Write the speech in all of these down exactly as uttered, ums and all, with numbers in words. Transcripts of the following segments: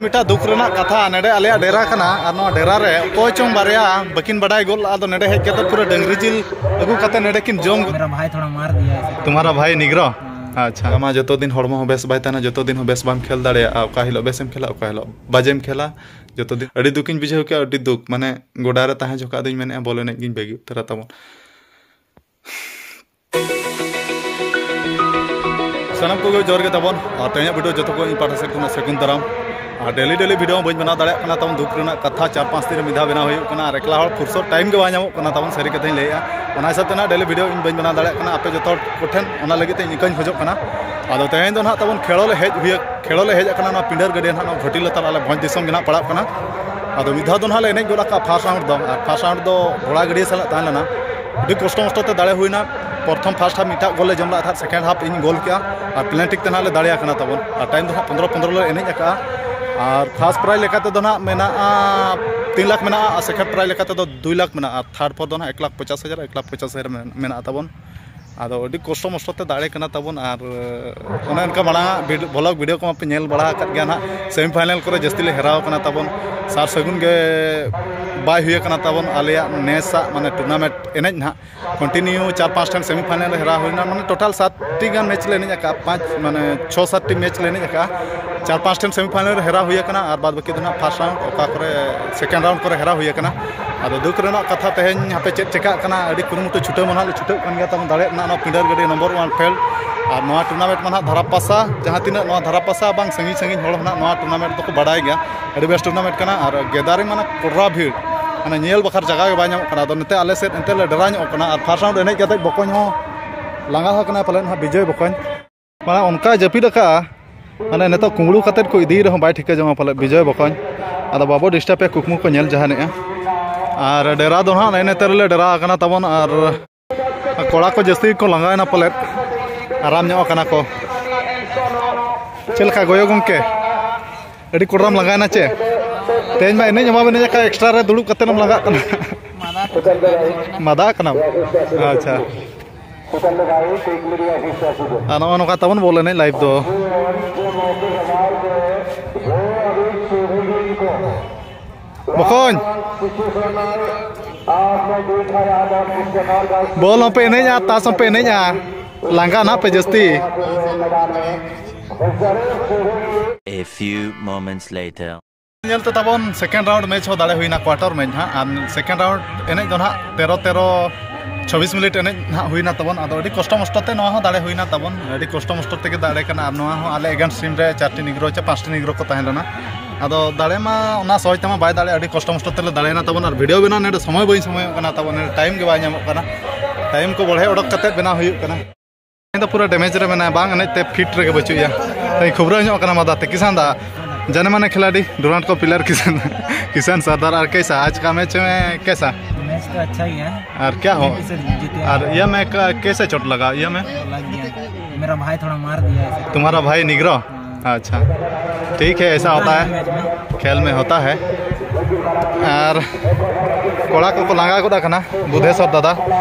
ᱢᱤᱫᱴᱟᱝ ᱫᱩᱠ ᱨᱮᱱᱟᱜ ᱠᱟᱛᱷᱟ, ᱱᱮᱰᱮ ᱟᱞᱮᱭᱟᱜ ᱰᱮᱨᱟ ᱠᱟᱱᱟ, ᱟᱨ ᱱᱚᱣᱟ ᱰᱮᱨᱟ ᱨᱮ ᱚᱠᱚᱭ ᱪᱚᱝ ᱵᱟᱨᱭᱟ ᱵᱟᱹᱠᱤᱱ ᱵᱟᱰᱟᱭ ᱜᱚᱫ ᱞᱮᱫᱼᱟ᱾ ᱟᱫᱚ ᱱᱮᱰᱮ ᱦᱮᱡ ᱠᱟᱛᱮ ᱯᱩᱨᱟᱹ ᱰᱟᱹᱝᱨᱤ ᱡᱤᱞ ᱟᱹᱜᱩ ᱠᱟᱛᱮ ᱱᱮᱰᱮ ᱠᱤᱱ ᱡᱚᱢ᱾ मेरा भाई थोड़ा मार दिया है इसे। तुम्हारा भाई निग्रो? हाँ। अच्छा। ᱢᱟ ᱡᱚᱛᱚ ᱫᱤᱱ ᱦᱚᱲᱢᱚ ᱦᱚᱸ ᱵᱮᱥ ᱵᱟᱭ ᱛᱟᱦᱮᱱᱟ, ᱡᱚᱛᱚ ᱫᱤᱱ ᱦᱚᱸ ᱵᱮᱥ ᱵᱟᱢ ᱠᱷᱮᱞ ᱫᱟᱲᱮᱭᱟᱜᱼᱟ, ᱚᱠᱟ ᱦᱤᱞᱳᱜ ᱵᱮᱥᱮᱢ ᱠᱷᱮᱞᱟ, ᱚᱠᱟ ᱦᱤᱞᱳᱜ ᱵᱟᱡᱮᱢ ᱠᱷᱮᱞᱟ, ᱡᱚᱛᱚ ᱫᱤᱱ ᱟᱹᱰᱤ ᱫᱩᱠᱤᱧ ᱵᱩᱡᱷᱟᱹᱣ ᱠᱮᱜᱼᱟ, ᱟᱹᱰᱤ ᱫᱩᱠ᱾ ᱢᱟᱱᱮ ᱜᱚᱰᱟ ᱨᱮ ᱛᱟᱦᱮᱸ ᱡᱚᱠᱷᱟᱜ ᱫᱚᱧ ᱢᱮᱱᱮᱫᱼᱟ ᱵᱚᱞ ᱮᱱᱮᱡ ᱜᱤᱧ ᱵᱟᱹᱜᱤ ᱩᱛᱟᱹᱨᱟ ᱛᱟᱵᱚᱱ᱾ ᱥᱟᱱᱟᱢ ᱠᱚᱜᱮ ᱡᱚᱦᱟᱨ ᱜᱮ ᱛᱟᱵᱚᱱ, ᱟᱨ ᱛᱮᱦᱮᱧᱟᱜ video ᱡᱚᱛᱚ ᱠᱚ ᱤᱧ ᱯᱟᱦᱴᱟ ᱥᱮᱫ ᱠᱷᱚᱱᱟᱜ ᱥᱟᱹᱜᱩᱱ ᱫᱟᱨᱟᱢ᱾ ᱟᱨ daily daily video ᱦᱚᱸ ᱵᱟᱹᱧ ᱵᱮᱱᱟᱣ ᱫᱟᱲᱮᱭᱟᱜ ᱠᱟᱱᱟ ᱛᱟᱵᱚᱱ, ᱫᱩᱠ ᱨᱮᱱᱟᱜ ᱠᱟᱛᱷᱟ, ᱪᱟᱨ ᱯᱟᱸᱪ ᱫᱤᱱ ᱨᱮ ᱢᱤᱫ ᱫᱷᱟᱣ ᱵᱮᱱᱟᱣ ᱦᱩᱭᱩᱜ ᱠᱟᱱᱟ, ᱟᱨ ᱮᱠᱞᱟ ᱦᱚᱲ ᱯᱷᱩᱨᱥᱚᱛ time ᱜᱮ ᱵᱟᱭ ᱧᱟᱢᱚᱜ ᱠᱟᱱᱟ ᱛᱟᱵᱚᱱ, ᱥᱟᱹᱨᱤ ᱠᱟᱛᱷᱟᱧ ᱞᱟᱹᱭᱮᱫᱼᱟ᱾ ᱚᱱᱟ ᱦᱤᱥᱟᱹᱵ ᱛᱮ ᱱᱟᱜ daily video ᱤᱧ ᱵᱟᱹᱧ ᱵᱮᱱᱟᱣ ᱫᱟᱲᱮᱭᱟᱜ ᱠᱟᱱᱟ᱾ ᱟᱯᱮ ᱡᱚᱛᱚ ᱦᱚᱲ ᱠᱚᱴᱷᱮᱱ ᱚᱱᱟ ᱞᱟᱹᱜᱤᱫ ᱛᱮ ᱤᱧ ᱤᱠᱟᱹᱧ ᱠᱷᱚᱡᱚᱜ ᱠᱟᱱᱟ᱾ ᱟᱫᱚ ᱛᱮᱦᱮᱧ ᱫᱚ ᱱᱟᱜ ᱛᱟᱵᱚᱱ ᱠᱷᱮᱞᱳ ᱞᱮ ᱦᱮᱡ ᱦᱩᱭ, ᱠᱷᱮᱞᱳ ᱞᱮ ᱦᱮᱡ ᱟᱠᱟᱱᱟ ᱱᱚᱣᱟ ᱯᱤᱸᱰᱟᱹᱨ ᱜᱟᱹᱰᱭᱟᱹ ᱱᱟᱜ, ᱱᱚᱣᱟ ᱜᱷᱟᱹᱴᱤ ᱞᱟᱛᱟᱨ ᱟᱞᱮ ᱵᱷᱚᱸᱡᱽ ᱫᱤᱥᱚᱢ ᱜᱮ ᱱᱟᱜ ᱯᱟᱲᱟᱜ ᱠᱟᱱᱟ᱾ ᱟᱫᱚ ᱢᱤᱫ ᱫᱷᱟᱣ ᱫᱚ ᱱᱟᱜ ᱞᱮ ᱮᱱᱮᱡ ᱜᱚᱫ ᱟᱠᱟᱫᱼᱟ first round ᱫᱚ, ᱟᱨ first round ᱫᱚ ᱵᱷᱚᱲᱟ ᱜᱟᱹᱰᱭᱟᱹ ᱥᱟᱞᱟᱜ ᱛᱟᱦᱮᱸ ᱞᱮᱱᱟ᱾ ᱟᱹᱰᱤ ᱠᱚᱥᱴᱚ ᱢᱚᱥᱴᱚ ᱛᱮ ᱫᱟᱲᱮ ᱦᱩᱭᱱᱟ᱾ ᱯᱨᱚᱛᱷᱚᱢ first half ᱢᱤᱫᱴᱟᱜ ᱜᱳᱞ ᱞᱮ ᱡᱚᱢ ᱞᱮᱫ ᱛᱟᱦᱮᱸᱫ, second half ᱤᱧ ᱜᱳᱞ ᱠᱮᱜᱼᱟ, ᱟᱨ penalty ᱛᱮ ᱱᱟᱜ ᱞᱮ ᱫᱟᱲᱮ ᱟᱠᱟᱱᱟ ᱛᱟᱵᱚᱱ᱾ ᱟᱨ time ᱫᱚ ᱦᱟᱸᱜ ᱯᱚᱱᱫᱽᱨᱚ ᱯᱚᱱᱫᱽᱨᱚ ᱞᱮ ᱮᱱᱮᱡ ᱟᱠᱟᱫᱼᱟ᱾ ᱟᱨ first prize ᱞᱮᱠᱟ ᱛᱮᱫᱚ ᱱᱟᱜ ᱢᱮᱱᱟᱜᱼᱟ ᱛᱤᱱ ᱞᱟᱠᱷ ᱢᱮᱱᱟᱜᱼᱟ, ᱟᱨ second prize ᱞᱮᱠᱟ ᱛᱮᱫᱚ ᱫᱩᱭ ᱞᱟᱠᱷ ᱢᱮᱱᱟᱜᱼᱟ, ᱟᱨ third fourth ᱫᱚ ᱱᱟᱜ ᱮᱠ ᱞᱟᱠᱷ ᱯᱚᱪᱟᱥ ᱦᱟᱡᱟᱨ, ᱮᱠ ᱞᱟᱠᱷ ᱯᱚᱪᱟᱥ ᱦᱟᱡᱟᱨ ᱢᱮᱱ-, ᱢᱮᱱᱟᱜᱼᱟ ᱛᱟᱵᱚᱱ᱾ ᱟᱫᱚ ᱟᱹᱰᱤ ᱠᱚᱥᱴᱚ ᱢᱚᱥᱴᱚ ᱛᱮ ᱫᱟᱲᱮ ᱠᱟᱱᱟ ᱛᱟᱵᱚᱱ᱾ ᱟᱨ ᱚᱱᱮ ᱚᱱᱠᱟ ᱢᱟᱲᱟᱝ ᱟᱜ ᱵᱷᱤᱰ-, vlog video ᱠᱚ ᱢᱟᱯᱮ ᱧᱮᱞ ᱵᱟᱲᱟ ᱟᱠᱟᱫ ᱜᱮᱭᱟ ᱱᱟᱦᱟᱜ, semi final ᱠᱚᱨᱮ ᱡᱟᱹᱥᱛᱤ ᱞᱮ ᱦᱮᱨᱟᱣ ᱠᱟᱱᱟ ᱛᱟᱵᱚᱱ, ᱥᱟᱨ ᱥᱟᱹᱜᱩᱱ ᱜᱮ ᱵᱟᱭ ᱦᱩᱭ ᱟᱠᱟᱱᱟ ᱛᱟᱵᱚᱱ᱾ ᱟᱞᱮᱭᱟᱜ ᱱᱮᱥᱟᱜ ᱢᱟᱱᱮ tournament ᱮᱱᱮᱡ ᱱᱟᱦᱟᱜ continue ᱪᱟᱨ ᱯᱟᱸᱪ ᱴᱷᱮᱱ semi final ᱨᱮ ᱦᱮᱨᱟᱣ ᱦᱩᱭᱱᱟ, ᱢᱟᱱᱮ total ᱥᱟᱛ ᱴᱤ ᱜᱟᱱ match ᱞᱮ ᱮᱱᱮᱡ ᱟᱠᱟᱫᱼᱟ, ᱯᱟᱸᱪ ᱢᱟᱱᱮ ᱪᱷᱚ ᱥᱟᱛ ᱴᱤ match ᱞᱮ ᱮᱱᱮᱡ ᱟᱠᱟᱫᱼᱟ᱾ ᱪᱟᱨ ᱯᱟᱸᱪ ᱴᱷᱮᱱ semi final ᱨᱮ ᱦᱮᱨᱟᱣ ᱦᱩᱭ ᱟᱠᱟᱱᱟ, ᱟᱨ ᱵᱟᱫ ᱵᱟᱹᱠᱤ ᱫᱚ ᱱᱟᱦᱟᱜ first round ᱚᱠᱟ ᱠᱚᱨᱮ second round ᱠᱚᱨᱮ ᱦᱮᱨᱟᱣ ᱦᱩᱭ ᱟᱠᱟᱱᱟ᱾ ᱟᱫᱚ ᱫᱩᱠ ᱨᱮᱱᱟᱜ ᱠᱟᱛᱷᱟ, ᱛᱮᱦᱮᱧ ᱦᱟᱯᱮ ᱪᱮᱫ ᱪᱮᱠᱟᱜ ᱠᱟᱱᱟ, ᱟᱹᱰᱤ ᱠᱩᱨᱩᱢᱩᱴᱩ ᱪᱷᱩᱴᱟᱹᱣ ᱢᱟ ᱱᱟᱦᱟᱜ ᱞᱮ ᱪᱷᱩᱴᱟᱹᱜ ᱠᱟᱱ ᱜᱮᱭᱟ ᱛᱟᱵᱚᱱ, ᱫᱟᱲᱮᱭᱟᱜ ᱨᱮᱱᱟᱜ ᱱᱚᱣᱟ ᱯᱤᱸᱰᱟᱹᱨ ᱜᱟᱹᱰᱤ number one field᱾ ᱟᱨ ᱱᱚᱣᱟ tournament ᱢᱟ ᱱᱟᱦᱟᱜ ᱫᱷᱟᱨᱟᱯᱟᱥᱟ, ᱡᱟᱦᱟᱸ ᱛᱤᱱᱟᱹᱜ ᱱᱚᱣᱟ ᱫᱷᱟᱨᱟᱯᱟᱥᱟ ᱵᱟᱝ ᱥᱟᱺᱜᱤᱧ ᱥᱟᱺᱜᱤᱧ ᱦᱚᱲ ᱦᱚᱸ ᱱᱟᱦᱟᱜ ᱱᱚᱣᱟ tournament ᱫᱚᱠᱚ ᱵᱟᱰᱟᱭ ᱜᱮᱭᱟ, ᱟᱹᱰᱤ ᱵᱮᱥ tournament ᱠᱟᱱᱟ᱾ ᱟᱨ gathering ᱢᱟᱱᱮ ᱠᱚᱰᱨᱟ ᱵᱷᱤᱲ, ᱢᱟᱱᱮ ᱧᱮᱞ ᱵᱟᱠᱷᱨᱟ ᱡᱟᱭᱜᱟ ᱜᱮ ᱵᱟᱭ ᱧᱟᱢᱚᱜ ᱠᱟᱱᱟ᱾ ᱟᱫᱚ ᱱᱚᱛᱮ ᱟᱞᱮ ᱥᱮᱫ ᱮᱱᱛᱮ ᱞᱮ ᱰᱮᱨᱟ ᱧᱚᱜ ᱠᱟᱱᱟ, ᱟᱨ first round ᱮᱱᱮᱡ ᱠᱟᱛᱮ ᱵᱚᱠᱚᱧ ᱦᱚᱸ ᱞᱟᱸᱜᱟ ᱟᱠᱟᱱᱟᱭ ᱯᱟᱞᱮᱱ ᱦᱟᱸᱜ ᱵᱤᱡᱚᱭ ᱵᱚᱠᱚᱧ᱾ ᱢᱟᱱᱮ ᱚᱱᱠᱟᱭ ᱡᱟᱹᱯᱤᱫ ᱟᱠᱟᱫᱼᱟ, ᱢᱟᱱᱮ ᱱᱤᱛᱚᱜ ᱠᱩᱢᱵᱽᱲᱩ ᱠᱟᱛᱮᱫ ᱠᱚ ᱤᱫᱤᱭᱮ ᱨᱮᱦᱚᱸ ᱵᱟᱭ ᱴᱷᱤᱠᱟᱹ ᱡᱚᱝᱟ ᱯᱟᱞᱮᱫ ᱵᱤᱡᱚᱭ ᱵᱚᱠᱚᱧ᱾ ᱟᱫᱚ ᱵᱟᱵᱚ disturb ᱮᱭᱟ, ᱠᱩᱠᱢᱩ ᱠᱚ ᱧᱮᱞ ᱡᱟᱦᱟᱱᱮᱜᱼᱟ᱾ ᱟᱨ ᱰᱮᱨᱟ ᱫᱚ ᱱᱟᱦᱟᱜ ᱱᱮᱜᱼᱮ ᱱᱮᱛᱟᱨ ᱞᱮ ᱰᱮᱨᱟ ᱟᱠᱟᱱᱟ ᱛᱟᱵᱚᱱ, ᱟᱨ ᱠᱚᱲᱟ ᱠᱚ ᱡᱟᱹᱥᱛᱤ ᱜᱮᱠᱚ ᱞᱟᱸᱜᱟᱭᱮᱱᱟ ᱯᱟᱞᱮᱫ, ᱟᱨᱟᱢ ᱧᱚᱜ ᱟᱠᱟᱱᱟ ᱠᱚ᱾ ᱪᱮᱫ ᱞᱮᱠᱟ ᱜᱚᱭᱚ ᱜᱚᱢᱠᱮ? ᱟᱹᱰᱤ ᱠᱚᱰᱨᱟᱢ ᱞᱟᱸᱜᱟᱭᱮᱱᱟ ᱪᱮ? ᱛᱮᱦᱮᱧ ᱢᱟ ᱮᱱᱮᱡ ᱦᱚᱸ ᱵᱟᱢ ᱮᱱᱮᱡ ᱟᱠᱟᱫ, extra ᱨᱮ ᱫᱩᱲᱩᱵ ᱠᱟᱛᱮᱫ ᱮᱢ ᱞᱟᱸᱜᱟᱜ ᱠᱟᱱᱟ᱾ ᱢᱟᱫᱟ ᱠᱟᱱᱟᱢ? ᱟᱪᱪᱷᱟ᱾ ᱟᱨ ᱱᱚᱜᱼᱚ ᱱᱚᱝᱠᱟ ᱛᱟᱵᱚᱱ ᱵᱚᱞ ᱮᱱᱮᱡ live ᱫᱚ᱾ ᱵᱚᱠᱚᱧ, ᱵᱚᱞ ᱦᱚᱸᱯᱮ ᱮᱱᱮᱡᱼᱟ, ᱛᱟᱥ ᱦᱚᱸᱯᱮ ᱮᱱᱮᱡᱼᱟ, ᱞᱟᱸᱜᱟ ᱱᱟᱦᱟᱜ ᱯᱮ ᱡᱟᱹᱥᱛᱤ᱾ A few moments later. ᱧᱮᱞᱛᱮ ᱛᱟᱵᱚᱱ second round match ᱦᱚᱸ ᱫᱟᱲᱮ ᱦᱩᱭᱱᱟ, quarter match ᱦᱟᱸᱜ᱾ ᱟᱨ second round ᱮᱱᱮᱡ ᱫᱚ ᱱᱟᱦᱟᱜ ᱛᱮᱨᱚ ᱛᱮᱨᱚ ᱪᱷᱚᱵᱵᱤᱥ ᱢᱤᱱᱤᱴ ᱮᱱᱮᱡ ᱱᱟᱦᱟᱜ ᱦᱩᱭᱱᱟ ᱛᱟᱵᱚᱱ᱾ ᱟᱫᱚ ᱟᱹᱰᱤ ᱠᱚᱥᱴᱚ ᱢᱚᱥᱴᱚ ᱛᱮ ᱱᱚᱣᱟ ᱦᱚᱸ ᱫᱟᱲᱮ ᱦᱩᱭᱱᱟ ᱛᱟᱵᱚᱱ, ᱟᱹᱰᱤ ᱠᱚᱥᱴᱚ ᱢᱚᱥᱴᱚ ᱛᱮᱜᱮ ᱫᱟᱲᱮ ᱠᱟᱱᱟ᱾ ᱟᱨ ᱱᱚᱣᱟ ᱦᱚᱸ ᱟᱞᱮ against team ᱨᱮ ᱪᱟᱨᱴᱤ ᱱᱤᱜᱽᱨᱳ ᱪᱮ ᱯᱟᱸᱪᱴᱤ ᱱᱤᱜᱽᱨᱳ ᱠᱚ ᱛᱟᱦᱮᱸ ᱞᱮᱱᱟ᱾ ᱟᱫᱚ ᱫᱟᱲᱮ ᱢᱟ ᱚᱱᱟ ᱥᱚᱦᱚᱡ ᱛᱮᱢᱟ ᱵᱟᱭ ᱫᱟᱲᱮᱭᱟᱜᱼᱟ, ᱟᱹᱰᱤ ᱠᱚᱥᱴᱚ ᱢᱚᱥᱴᱚ ᱛᱮᱞᱮ ᱫᱟᱲᱮᱭᱮᱱᱟ ᱛᱟᱵᱚᱱ᱾ ᱟᱨ video ᱵᱮᱱᱟᱣ ᱱᱚᱰᱮ ᱥᱚᱢᱚᱭ ᱵᱟᱹᱧ ᱥᱚᱢᱚᱭᱚᱜ ᱠᱟᱱᱟ ᱛᱟᱵᱚᱱ, ᱱᱚᱰᱮ time ᱜᱮ ᱵᱟᱭ ᱧᱟᱢᱚᱜ ᱠᱟᱱᱟ, time ᱠᱚ ᱵᱚᱲᱦᱮ ᱚᱰᱚᱠ ᱠᱟᱛᱮᱫ ᱵᱮᱱᱟᱣ ᱦᱩᱭᱩᱜ ᱠᱟᱱᱟ᱾ ᱤᱧ ᱫᱚ ᱯᱩᱨᱟᱹ damage ᱨᱮ ᱢᱮᱱᱟᱭᱟ, ᱵᱟᱝ ᱮᱱᱮᱡ ᱛᱮ fit ᱨᱮᱜᱮ ᱵᱟᱹᱪᱩᱜ ᱭᱟ᱾ ᱛᱮᱧ ᱠᱷᱩᱵᱽᱨᱟᱹ ᱧᱚᱜ ᱠᱟᱱᱟ ᱢᱟᱫᱟ ᱛᱮ᱾ ᱠᱤᱥᱟᱱ ᱫᱟ, ᱡᱟᱱᱮ ᱢᱟᱱᱮ ᱠᱷᱤᱞᱟᱲᱤ, ᱰᱩᱨᱟᱱᱰ ᱠᱚ player ᱠᱤᱥᱟᱱ, ᱠᱤᱥᱟᱱ ᱥᱟᱨᱫᱟᱨ᱾ ᱟᱨ ᱠᱮᱥᱟ ᱟᱡ ᱠᱟ ᱢᱮᱪ ᱢᱮ ᱠᱮᱥᱟ? मैच तो अच्छा ही है। और क्या हो? इसे जीते हैं। और ये में क- कैसे चोट लगा ये में? लग गया, मेरा भाई थोड़ा मार दिया ऐसे। तुम्हारा भाई निगरो? हाँ। अच्छा, ठीक है, ऐसा होता है, खेल में होता है। ᱟᱨ ᱠᱚᱲᱟ ᱠᱚᱠᱚ ᱞᱟᱸᱜᱟ ᱜᱚᱫ ᱟᱠᱟᱱᱟ, ᱵᱩᱫᱷᱮᱥᱚᱨ ᱫᱟᱫᱟ᱾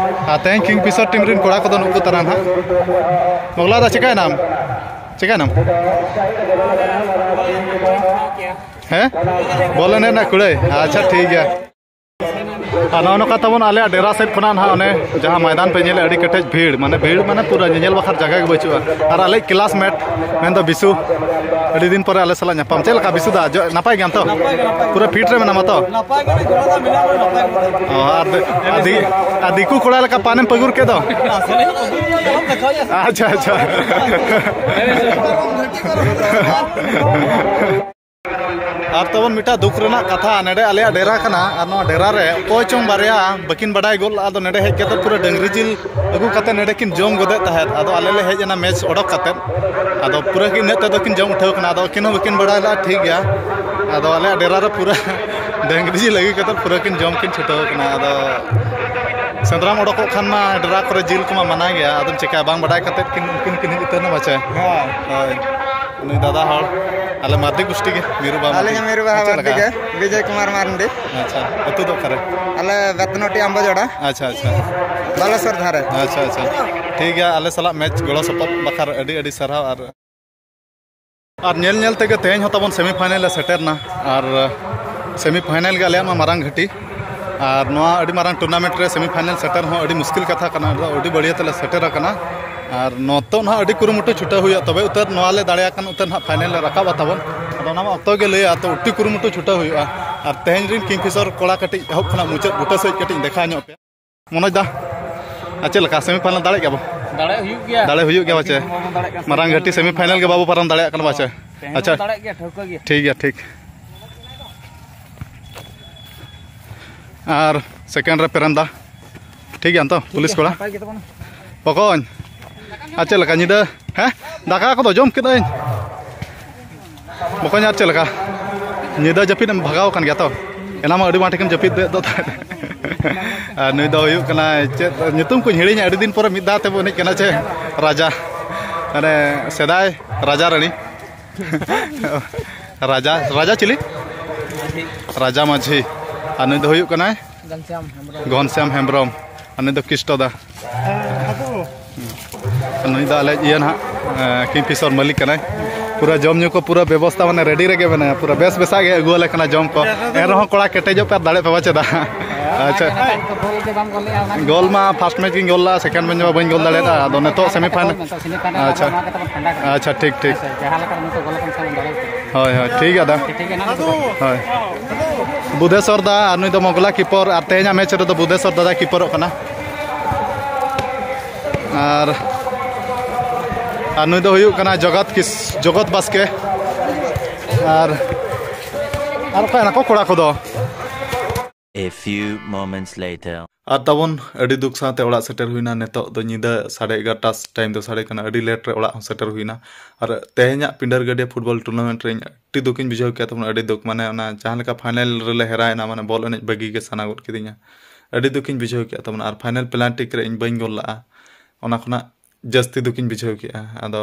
ᱟᱨ ᱛᱮᱦᱮᱧ ᱠᱤᱝ ᱯᱷᱤᱥᱟᱨ ᱴᱤᱢ ᱨᱮᱱ ᱠᱚᱲᱟ ᱠᱚᱫᱚ ᱱᱩᱠᱩ ᱛᱟᱨᱟ ᱱᱟᱦᱟᱜ᱾ ᱢᱚᱜᱽᱞᱟ ᱫᱟ, ᱪᱤᱠᱟᱹᱭᱮᱱᱟᱢ? ᱪᱤᱠᱟᱹᱭᱮᱱᱟᱢ? ᱦᱮᱸ, ᱵᱚᱞ ᱮᱱᱮᱡ ᱨᱮᱱᱟᱜ ᱠᱩᱲᱟᱹᱭ᱾ ᱟᱪᱪᱷᱟ, ᱴᱷᱤᱠ ᱜᱮᱭᱟ᱾ ᱟᱨ ᱱᱚᱜᱼᱚ ᱱᱚᱝᱠᱟ ᱛᱟᱵᱚᱱ ᱟᱞᱮᱭᱟᱜ ᱰᱮᱨᱟ ᱥᱮᱫ ᱠᱷᱚᱱᱟᱜ ᱱᱟᱦᱟᱜ ᱚᱱᱮ ᱡᱟᱦᱟᱸ ᱢᱚᱭᱫᱟᱱ ᱯᱮ ᱧᱮᱞᱮᱫ, ᱟᱹᱰᱤ ᱠᱮᱴᱮᱡ ᱵᱷᱤᱲ, ᱢᱟᱱᱮ ᱵᱷᱤᱲ ᱢᱟᱱᱮ ᱯᱩᱨᱟᱹ ᱧᱮᱧᱮᱞ ᱵᱟᱠᱷᱨᱟ ᱡᱟᱭᱜᱟ ᱜᱮ ᱵᱟᱹᱪᱩᱜᱼᱟ᱾ ᱟᱨ ᱟᱞᱮᱭᱤᱡ classmate ᱢᱮᱱᱫᱚ ᱵᱤᱥᱩ, ᱟᱹᱰᱤ ᱫᱤᱱ ᱯᱚᱨᱮ ᱟᱞᱮ ᱥᱟᱞᱟᱜ ᱧᱟᱯᱟᱢ᱾ ᱪᱮᱫ ᱞᱮᱠᱟ ᱵᱤᱥᱩ ᱫᱟ, ᱡᱚ- ᱱᱟᱯᱟᱭ ᱜᱮᱭᱟᱢ ᱛᱚ? ᱯᱩᱨᱟᱹ fit ᱨᱮ ᱢᱮᱱᱟᱢᱟ ᱛᱚ? ᱱᱟᱯᱟᱭ ᱜᱮ, ᱜᱚᱲᱚ ᱫᱚ ᱢᱮᱱᱟᱜ ᱵᱚᱱᱟ, ᱱᱟᱯᱟᱭ ᱜᱮ᱾ ᱚ, ᱟᱨ ᱫᱤ-, ᱟᱨ ᱫᱤ-, ᱟᱨ ᱫᱤᱠᱩ ᱠᱚᱲᱟ ᱞᱮᱠᱟ ᱯᱟᱱᱮᱢ ᱯᱟᱹᱜᱩᱨ ᱠᱮᱫ ᱫᱚ? ᱟᱥᱚᱞᱮ ᱯᱟᱹᱜᱩᱨ ᱜᱮᱭᱟ, ᱟᱞᱚᱢ ᱫᱮᱠᱷᱟᱣ ᱧᱟ᱾ ᱟᱪᱪᱷᱟ, ᱟᱪᱪᱷᱟ᱾ ᱟᱨ ᱛᱟᱵᱚᱱ ᱢᱤᱫᱴᱟᱝ ᱫᱩᱠ ᱨᱮᱱᱟᱜ ᱠᱟᱛᱷᱟ, ᱱᱚᱰᱮ ᱟᱞᱮᱭᱟᱜ ᱰᱮᱨᱟ ᱠᱟᱱᱟ, ᱟᱨ ᱱᱚᱣᱟ ᱰᱮᱨᱟ ᱨᱮ ᱚᱠᱚᱭ ᱪᱚᱝ ᱵᱟᱨᱭᱟ ᱵᱟᱹᱠᱤᱱ ᱵᱟᱰᱟᱭ ᱜᱚᱫ ᱞᱮᱫᱼᱟ, ᱟᱫᱚ ᱱᱚᱰᱮ ᱦᱮᱡ ᱠᱟᱛᱮ ᱯᱩᱨᱟᱹ ᱰᱟᱹᱝᱨᱤ ᱡᱤᱞ ᱟᱹᱜᱩ ᱠᱟᱛᱮ ᱱᱚᱰᱮ ᱠᱤᱱ ᱡᱚᱢ ᱜᱚᱫᱮᱫ ᱛᱟᱦᱮᱸᱫ᱾ ᱟᱫᱚ ᱟᱞᱮ ᱞᱮ ᱦᱮᱡ ᱮᱱᱟ ᱢᱮᱪ ᱚᱰᱚᱠ ᱠᱟᱛᱮ, ᱟᱫᱚ ᱯᱩᱨᱟᱹ ᱜᱮ ᱤᱱᱟᱹᱜ ᱛᱮᱫᱚ ᱠᱤᱱ ᱡᱚᱢ ᱩᱴᱷᱟᱹᱣ ᱠᱟᱱᱟ᱾ ᱟᱫᱚ ᱟᱹᱠᱤᱱ ᱦᱚᱸ ᱵᱟᱹᱠᱤᱱ ᱵᱟᱲᱟᱭ ᱞᱮᱫᱼᱟ, ᱴᱷᱤᱠ ᱜᱮᱭᱟ᱾ ᱟᱫᱚ ᱟᱞᱮᱭᱟᱜ ᱰᱮᱨᱟ ᱨᱮ ᱯᱩᱨᱟᱹ ᱰᱟᱹᱝᱨᱤ ᱡᱤᱞ ᱟᱹᱜᱩ ᱠᱟᱛᱮ ᱯᱩᱨᱟᱹ ᱠᱤᱱ ᱡᱚᱢ ᱠᱤᱱ ᱪᱷᱩᱴᱟᱹᱣ ᱠᱟᱱᱟ᱾ ᱟᱫᱚ ᱥᱮᱸᱫᱽᱨᱟᱢ ᱚᱰᱚᱠᱚᱜ ᱠᱷᱟᱱ ᱢᱟ ᱰᱮᱨᱟ ᱠᱚᱨᱮ ᱡᱤᱞ ᱠᱚᱢᱟ ᱢᱟᱱᱟ ᱜᱮᱭᱟ, ᱟᱫᱚᱢ ᱪᱤᱠᱟᱹᱭᱟ, ᱵᱟᱝ ᱵᱟᱰᱟᱭ ᱠᱟᱛᱮ ᱠᱤᱱ, ᱩᱱᱠᱤᱱ ᱠᱤᱱ ᱦᱮᱡ ᱩᱛᱟᱹᱨ ᱮᱱᱟ ᱯᱟᱪᱮ᱾ ᱦᱳᱭ᱾ ᱦᱳᱭ, ᱩᱱᱤ ᱫᱟᱫᱟ ᱦᱚᱲ, ᱟᱞᱮ ᱢᱟᱨᱰᱤ ᱜᱩᱥᱴᱤ ᱜᱮ, ᱢᱤᱨᱩ ᱵᱟᱵᱟ᱾ ᱟᱹᱞᱤᱧ ᱦᱚᱸ ᱢᱤᱨᱩ ᱵᱟᱵᱟ ᱪᱮᱫ ᱢᱟᱨᱰᱤ ᱞᱮᱠᱟ? ᱜᱮ, ᱵᱤᱡᱚᱭ ᱠᱩᱢᱟᱨ ᱢᱟᱨᱰᱤ᱾ ᱟᱪᱪᱷᱟ, ᱟᱹᱛᱩ ᱫᱚ ᱚᱠᱟᱨᱮ? ᱟᱞᱮ ᱵᱮᱛᱱᱚᱴᱤ ᱟᱢᱵᱟᱡᱚᱲᱟ᱾ ᱟᱪᱪᱷᱟ, ᱟᱪᱪᱷᱟ᱾ ᱵᱟᱞᱮᱥᱚᱨ ᱫᱷᱟᱨᱮ᱾ ᱟᱪᱪᱷᱟ, ᱟᱪᱪᱷᱟ, ᱴᱷᱤᱠ ᱜᱮᱭᱟ, ᱟᱞᱮ ᱥᱟᱞᱟᱜ ᱢᱮᱪ ᱜᱚᱲᱚ ᱥᱚᱯᱚᱦᱚᱫ ᱵᱟᱠᱷᱨᱟ ᱟᱹᱰᱤ ᱟᱹᱰᱤ ᱥᱟᱨᱦᱟᱣ᱾ ᱟᱨ ᱟᱨ ᱧᱮᱞ ᱧᱮᱞ ᱛᱮᱜᱮ ᱛᱮᱦᱮᱧ ᱦᱚᱸ ᱛᱟᱵᱚᱱ semi final ᱞᱮ ᱥᱮᱴᱮᱨᱱᱟ᱾ ᱟᱨ semi final ᱜᱮ ᱟᱞᱮᱭᱟᱜ ᱢᱟ ᱢᱟᱨᱟᱝ ᱜᱷᱟᱹᱴᱤ᱾ ᱟᱨ ᱱᱚᱣᱟ ᱟᱹᱰᱤ ᱢᱟᱨᱟᱝ tournament ᱨᱮ semi final ᱥᱮᱴᱮᱨ ᱦᱚᱸ ᱟᱹᱰᱤ ᱢᱩᱥᱠᱤᱞ ᱠᱟᱛᱷᱟ ᱠᱟᱱᱟ, ᱟᱫᱚ ᱟᱹᱰᱤ ᱵᱟᱹᱲᱤᱭᱟᱹ ᱛᱮᱞᱮ ᱥᱮᱴᱮᱨ ᱟᱠᱟᱱᱟ᱾ ᱟᱨ ᱱᱤᱛᱚᱜ ᱱᱟᱦᱟᱜ ᱟᱹᱰᱤ ᱠᱩᱨᱩᱢᱩᱴᱩ ᱪᱷᱩᱴᱟᱹᱣ ᱦᱩᱭᱩᱜᱼᱟ, ᱛᱚᱵᱮ ᱩᱛᱟᱹᱨ ᱱᱚᱣᱟ ᱞᱮ ᱫᱟᱲᱮᱭᱟᱜ ᱠᱟᱱ ᱩᱛᱟᱹᱨ ᱱᱟᱦᱟᱜ final ᱞᱮ ᱨᱟᱠᱟᱵᱼᱟ ᱛᱟᱵᱚᱱ᱾ ᱟᱫᱚ ᱚᱱᱟ ᱢᱟ ᱚᱠᱛᱚ ᱜᱮ ᱞᱟᱹᱭᱟ, ᱛᱚ ᱟᱹᱰᱤ ᱠᱩᱨᱩᱢᱩᱴᱩ ᱪᱷᱩᱴᱟᱹᱣ ᱦᱩᱭᱩᱜᱼᱟ᱾ ᱟᱨ ᱛᱮᱦᱮᱧ ᱨᱮᱱ Kingfisher ᱠᱚᱲᱟ ᱠᱟᱹᱴᱤᱡ ᱮᱦᱚᱵ ᱠᱷᱚᱱᱟᱜ ᱢᱩᱪᱟᱹᱫ ᱵᱩᱴᱟᱹ ᱥᱮᱫ ᱠᱟᱹᱴᱤᱡ ᱤᱧ ᱫᱮᱠᱷᱟᱣ ᱧᱚᱜ ᱯᱮᱭᱟ᱾ ᱢᱚᱱᱳᱡᱽ ᱫᱟ, ᱟᱨ ᱪᱮᱫ ᱞᱮᱠᱟ semi final ᱫᱟᱲᱮᱭᱟᱜ ᱜᱮᱭᱟ ᱵᱚ? ᱫᱟᱲᱮ ᱦᱩᱭᱩᱜ ᱜᱮᱭᱟ᱾ ᱫᱟᱲᱮ ᱦᱩᱭᱩᱜ ᱜᱮᱭᱟ ᱵᱟᱪᱮ? ᱵᱟᱵᱚᱱ ᱫᱟᱲᱮᱭᱟᱜ ᱠᱟᱱᱟ᱾ ᱢᱟᱨᱟᱝ ᱜᱷᱟᱹᱴᱤ semi final ᱜᱮ ᱵᱟᱵᱚ ᱯᱟᱨᱚᱢ ᱫᱟᱲᱮᱭᱟᱜ ᱠᱟᱱᱟ ᱵᱟᱪᱮ? ᱛᱮᱦᱮᱧ ᱟᱪᱪᱷᱟ᱾ ᱵᱚᱱ ᱫᱟᱲᱮᱭᱟᱜ ᱜᱮᱭᱟ, ᱴᱷᱟᱹᱣᱠᱟᱹ ᱜᱮᱭᱟ᱾ ᱴᱷᱤᱠ ᱜᱮᱭᱟ, ᱴᱷᱤᱠ᱾ ᱟᱨ second ᱨᱮ ᱯᱮᱨᱮᱢ ᱫᱟ, ᱴᱷᱤᱠ ᱜᱮᱭᱟ ᱛᱚ, ᱯᱩᱞᱤᱥ ᱠᱚᱲᱟ? ᱱᱟᱯᱟᱭ ᱜᱮ ᱛᱟᱵᱚᱱᱟ᱾ ᱵᱚᱠᱚᱧ, ᱟᱨ ᱪᱮᱫ ᱞᱮᱠᱟ ᱧᱤᱫᱟᱹ? ᱦᱮᱸ, ᱫᱟᱠᱟ ᱠᱚᱫᱚ ᱡᱚᱢ ᱠᱮᱫᱟᱹᱧ᱾ ᱵᱚᱠᱚᱧ, ᱟᱨ ᱪᱮᱫ ᱞᱮᱠᱟ? ᱧᱤᱫᱟᱹ ᱡᱟᱹᱯᱤᱫ ᱮᱢ ᱵᱷᱟᱜᱟᱣ ᱟᱠᱟᱱ ᱜᱮᱭᱟ ᱛᱚ? ᱮᱱᱟᱝ ᱢᱟ ᱟᱹᱰᱤ ᱢᱟᱴ ᱜᱮᱢ ᱡᱟᱹᱯᱤᱫ ᱫᱮᱡ ᱫᱚ ᱛᱟᱦᱮᱸᱫ᱾ ᱟᱨ ᱱᱩᱭ ᱫᱚ ᱦᱩᱭᱩᱜ ᱠᱟᱱᱟᱭ, ᱪᱮᱫ ᱧᱩᱛᱩᱢ ᱠᱚᱧ ᱦᱤᱲᱤᱧᱟ, ᱟᱹᱰᱤ ᱫᱤᱱ ᱯᱚᱨᱮ ᱢᱤᱫ ᱫᱷᱟᱣ ᱛᱮᱵᱚ ᱮᱱᱮᱡ ᱠᱟᱱᱟ ᱪᱮ? ᱨᱟᱡᱟ, ᱢᱟᱱᱮ ᱥᱮᱫᱟᱭ ᱨᱟᱡᱟ ᱨᱟᱹᱱᱤ᱾ ᱨᱟᱡᱟ, ᱨᱟᱡᱟ ᱪᱤᱞᱤ? ᱨᱟᱡᱟ ᱢᱟᱹᱡᱷᱤ᱾ ᱟᱨ ᱱᱩᱭ ᱫᱚ ᱦᱩᱭᱩᱜ ᱠᱟᱱᱟᱭ ᱜᱷᱚᱱᱥᱭᱟᱢ ᱦᱮᱢᱵᱨᱚᱢ᱾ ᱟᱨ ᱱᱩᱭ ᱫᱚ ᱠᱤᱥᱴᱚ ᱫᱟ᱾ ᱟᱨ ᱱᱩᱭ ᱫᱚ ᱟᱞᱮ ᱤᱭᱟᱹ ᱱᱟᱦᱟᱜ, ᱮ, Kingfisher ᱢᱟᱹᱞᱤᱠ ᱠᱟᱱᱟᱭ᱾ ᱯᱩᱨᱟᱹ ᱡᱚᱢ ᱧᱩ ᱠᱚ ᱯᱩᱨᱟᱹ ᱵᱮᱵᱚᱥᱛᱟ ᱢᱟᱱᱮ ready ᱨᱮᱜᱮ ᱢᱮᱱᱟᱭᱟ, ᱯᱩᱨᱟᱹ ᱵᱮᱥ ᱵᱮᱥᱟᱜ ᱜᱮ ᱟᱹᱜᱩᱣᱟᱞᱮ ᱠᱟᱱᱟ ᱡᱚᱢ ᱠᱚ᱾ ᱮᱱ ᱨᱮᱦᱚᱸ ᱠᱚᱲᱟ ᱠᱮᱴᱮᱡᱚᱜ ᱯᱮ ᱟᱨ ᱫᱟᱲᱮᱜ ᱯᱮ ᱵᱟᱪᱮ ᱫᱟ᱾ ᱟᱪᱪᱷᱟ᱾ ᱜᱳᱞ ᱢᱟ first match ᱜᱤᱧ ᱜᱳᱞ ᱞᱟᱜᱼᱟ, second match ᱢᱟ ᱵᱟᱹᱧ ᱜᱳᱞ ᱫᱟᱲᱮᱭᱟᱫᱟ, ᱟᱫᱚ ᱱᱤᱛᱚᱜ semi final᱾ ᱟᱪᱪᱷᱟ᱾ ᱟᱪᱪᱷᱟ, ᱴᱷᱤᱠ, ᱴᱷᱤᱠ᱾ ᱦᱳᱭ, ᱦᱳᱭ, ᱴᱷᱤᱠ ᱜᱮᱭᱟ ᱫᱟ᱾ ᱦᱳᱭ᱾ ᱵᱩᱫᱷᱮᱥᱚᱨ ᱫᱟ ᱟᱨ ᱱᱩᱭ ᱫᱚ ᱢᱚᱜᱽᱞᱟ keeper, ᱟᱨ ᱛᱮᱦᱮᱧᱟᱜ match ᱨᱮᱫᱚ ᱵᱩᱫᱷᱮᱥᱚᱨ ᱫᱟᱫᱟᱭ keeperᱚᱜ ᱠᱟᱱᱟ᱾ ᱟᱨ, ᱟᱨ ᱱᱩᱭ ᱫᱚ ᱦᱩᱭᱩᱜ ᱠᱟᱱᱟ ᱡᱚᱜᱚᱛ ᱠᱤᱥ-, ᱡᱚᱜᱚᱛ ᱵᱟᱥᱠᱮ᱾ ᱟᱨ, ᱟᱨ ᱚᱠᱟᱭ ᱱᱟᱠᱚ ᱠᱚᱲᱟ ᱠᱚᱫᱚ? A few moments later. ᱟᱨ ᱛᱟᱵᱚᱱ ᱟᱹᱰᱤ ᱫᱩᱠ ᱥᱟᱶᱛᱮ ᱚᱲᱟᱜ ᱥᱮᱴᱮᱨ ᱦᱩᱭᱱᱟ᱾ ᱱᱤᱛᱚᱜ ᱫᱚ ᱧᱤᱫᱟᱹ ᱥᱟᱲᱮ ᱮᱜᱟᱨᱚᱴᱟ time ᱫᱚ ᱥᱟᱲᱮ ᱠᱟᱱᱟ, ᱟᱹᱰᱤ late ᱨᱮ ᱚᱲᱟᱜ ᱦᱚᱸ ᱥᱮᱴᱮᱨ ᱦᱩᱭᱱᱟ᱾ ᱟᱨ ᱛᱮᱦᱮᱧᱟᱜ ᱯᱤᱸᱰᱟᱹᱨᱜᱟᱹᱰᱤᱭᱟᱹ football tournament ᱨᱮ ᱤᱧ ᱟᱹᱰᱤ ᱫᱩᱠᱤᱧ ᱵᱩᱡᱷᱟᱹᱣ ᱠᱮᱫᱟ ᱛᱟᱵᱚᱱ, ᱟᱹᱰᱤ ᱫᱩᱠ, ᱢᱟᱱᱮ ᱚᱱᱟ ᱡᱟᱦᱟᱸ ᱞᱮᱠᱟ final ᱨᱮᱞᱮ ᱦᱮᱨᱟᱭᱮᱱᱟ, ᱢᱟᱱᱮ ᱵᱚᱞ ᱮᱱᱮᱡ ᱵᱟᱹᱜᱤ ᱜᱮ ᱥᱟᱱᱟ ᱜᱚᱫ ᱠᱤᱫᱤᱧᱟ᱾ ᱟᱹᱰᱤ ᱫᱩᱠᱤᱧ ᱵᱩᱡᱷᱟᱹᱣ ᱠᱮᱫᱟ ᱛᱟᱵᱚᱱ, ᱟᱨ final penalty ᱨᱮ ᱤᱧ ᱵᱟᱹᱧ ᱜᱳᱞ ᱞᱟᱜᱼᱟ, ᱚᱱᱟ ᱠᱷᱚᱱᱟᱜ ᱡᱟᱹᱥᱛᱤ ᱫᱩᱠᱤᱧ ᱵᱩᱡᱷᱟᱹᱣ ᱠᱮᱫᱼᱟ᱾ ᱟᱫᱚ